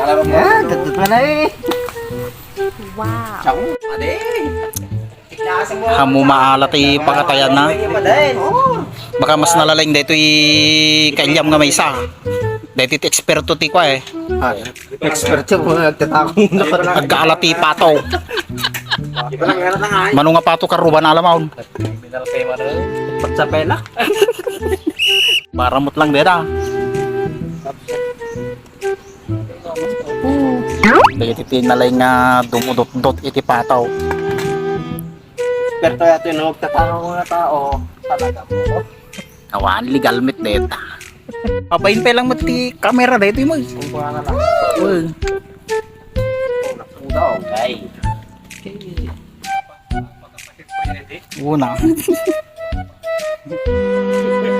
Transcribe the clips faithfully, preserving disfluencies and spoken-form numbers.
Ah, tatlo na eh. Wow. Amo maala ti pakatayan na. Baka mas nalaing daytoy kailyam nga maysa. Daytoy ti eksperto ti kua eh. Ah, expert siya kung nagtatakong na. Agkaala ti pato. Mano nga pato karuban alamon. Kriminal kay mano. Patsapela. Paramot lang deta. Dagiti ti nalaing nga dumudutdot iti pato. Eksperto yatoy no, nagtatakong nga tao. Talaga po. Awan, legal met deta. Pabain pa lang met ti kamera daytoy mo. Kung kuha na lang. Uy. Daw, guys. Una.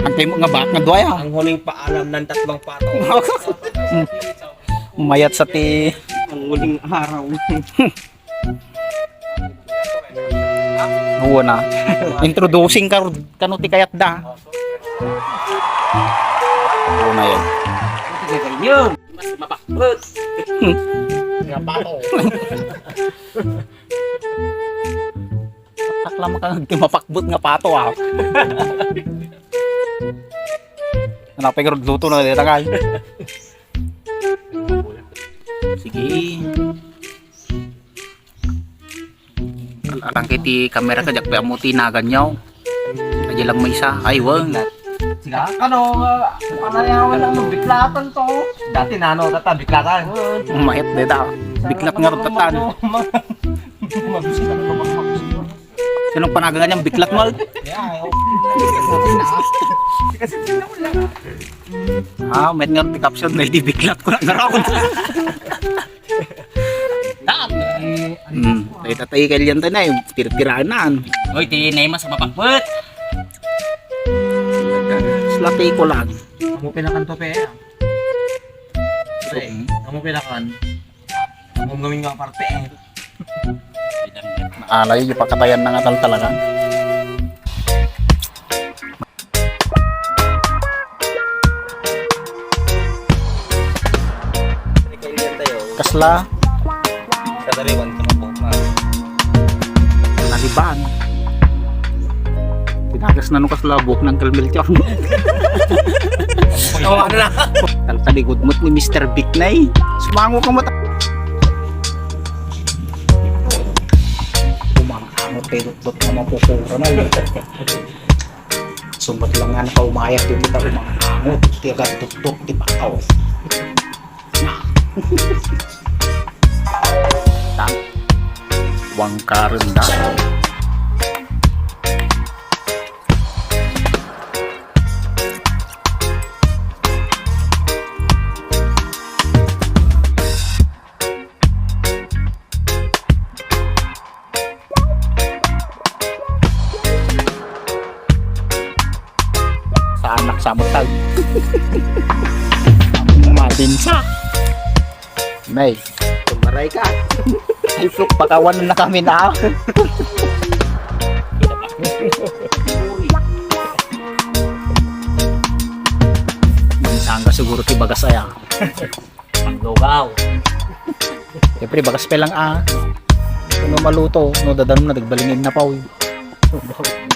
Antay mo nga baak nga duay, ah. Ang huling paalam ng tatlong pato. Mayat sa ti ang huling araw. Una. Introducing ka, kano ti kayat da. Una yan. Mas mapakpet. Nga pato. Takla makangag ti mapakbet nga pato, ah. Hanapay nga rod luto na dita kay. Sige. Alang kay ti kamera ka, diak pay ammo ti naganyaw. Adi lang maysa. Ay, weng. Siga? Ano, ah, panayawan lang ng biklatan to. Dati nano, tata, biklatan. Mayat deta. Biklat nga rod tatan. Mabisi ka na, mabisi. Sinong panagangan niyang biklat mo? Ah, met nga ti caption na, "Idi biklat ko na raw." Hmm, ay tatay kalian tayo na eh, tirtiranan. Oy, ti Neymar sa mapakpet. Slati ko lang. Amo pinakan to, pe. Pre, amo pinakan. Amo gawin nga parte, eh. Alay, ipakatayan na nga tal talaga. Kasla? Kadariwan ka na po, ma. Naliban. Tinagas na no kasla buhok ng Uncle Melchor. Oh, ano na? Taltaligod mo't ni Mister Big na eh. Sumango ka mo ta- Umangangot kay Dutdot nga mapupura na eh. Sumat lang nga nakaumayat dito ta umangangot. Ti agad Dutdot, ti pakaw. Wangkaren da. Sa anak sa mutag. Matinsa. May. Tumaray ka. Ay, sus, pakawan na kami na. Minsan ka siguro ti bagas aya. Panglugaw. Siyempre, bagas pa lang, ah. Ano maluto, no, dadanum na, nagbalingin na pa, uy.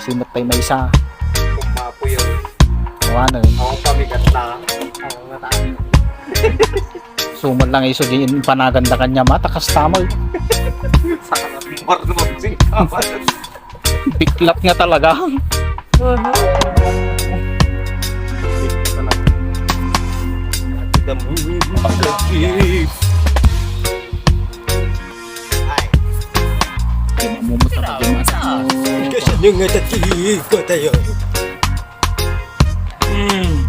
Simot pa'y maysa. Kumapo yun. Awanan. Ako pabigat na. Ako nga tayo. Sumat lang iso, di panagan da kanya, matakas tamag. Sa kanang marunong singkaman. Biklat nga talaga. Kasi nyo nga tati ko tayo. Mm.